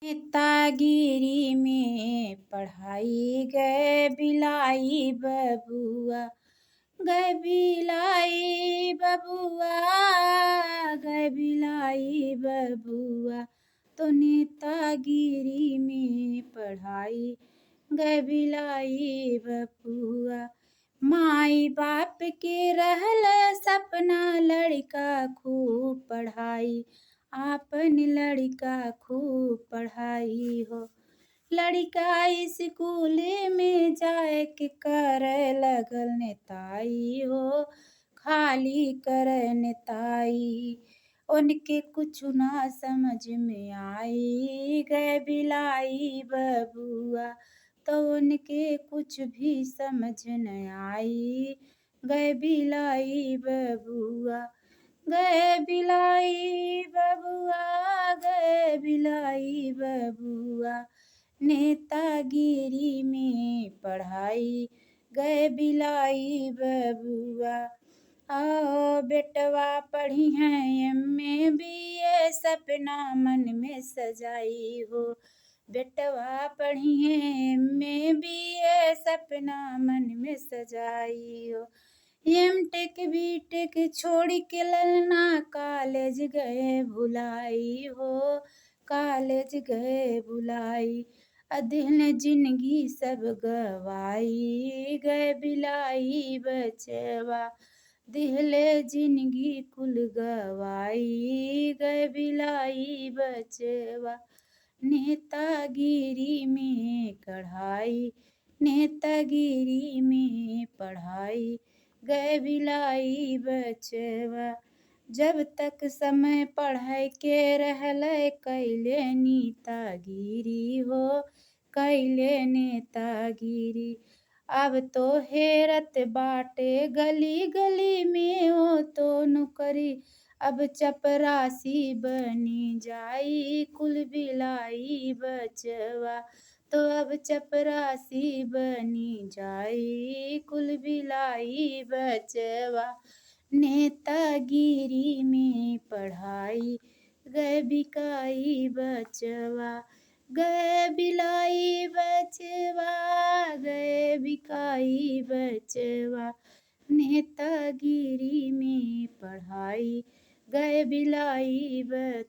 नेतागिरी में पढ़ाई गए बिलाई बबुआ, गए बिलाई बबुआ, गए बिलाई बबुआ। तो नेतागिरी में पढ़ाई गए बिलाई बबुआ। माई बाप के रहल सपना लड़का खूब पढ़ाई, आपन लड़का खूब पढ़ाई हो। लड़का स्कूल में जाए के करे लगल नेताई हो, खाली करे नेताई। उनके कुछ ना समझ में आई गए बिलाई बबुआ। तो उनके कुछ भी समझ न आई गए बिलाई बबुआ, गए बिलाई बबुआ, गए बिलाई बबुआ। नेतागिरी में पढ़ाई गए बिलाई बबुआ। आओ बेटवा पढ़ी है एम ए बी ए, सपना मन में सजाई हो। बेटवा पढ़ी है एम ए बी ए, सपना मन में सजाई हो। एम टेक बी टेक छोड़ के ललना कॉलेज गए भुलाई हो, कॉलेज गए भुलाई। अधहन जिंदगी सब गवाई गए बिलाई बचवा। दिहले जिंदगी कुल गवाई गए बिलाई बचवा। नेतागिरी में कढ़ाई, नेतागिरी में पढ़ाई गए बिलाई बचवा। जब तक समय पढ़ाई के रहल कैले नेतागिरी हो, कैले नेतागिरी। अब तो हेरत बाटे गली गली में हो तो नौकरी, अब चपरासी बनी जाई कुल बिलाई बचवा। तो अब चपरासी बनी जाई कुल बिलाई बचवा। नेतागिरी में पढ़ाई गए बिकाई बचवा, गए बिलाई बचवा, गए बिकाई बचवा। नेतागिरी में पढ़ाई गए बिलाई बच।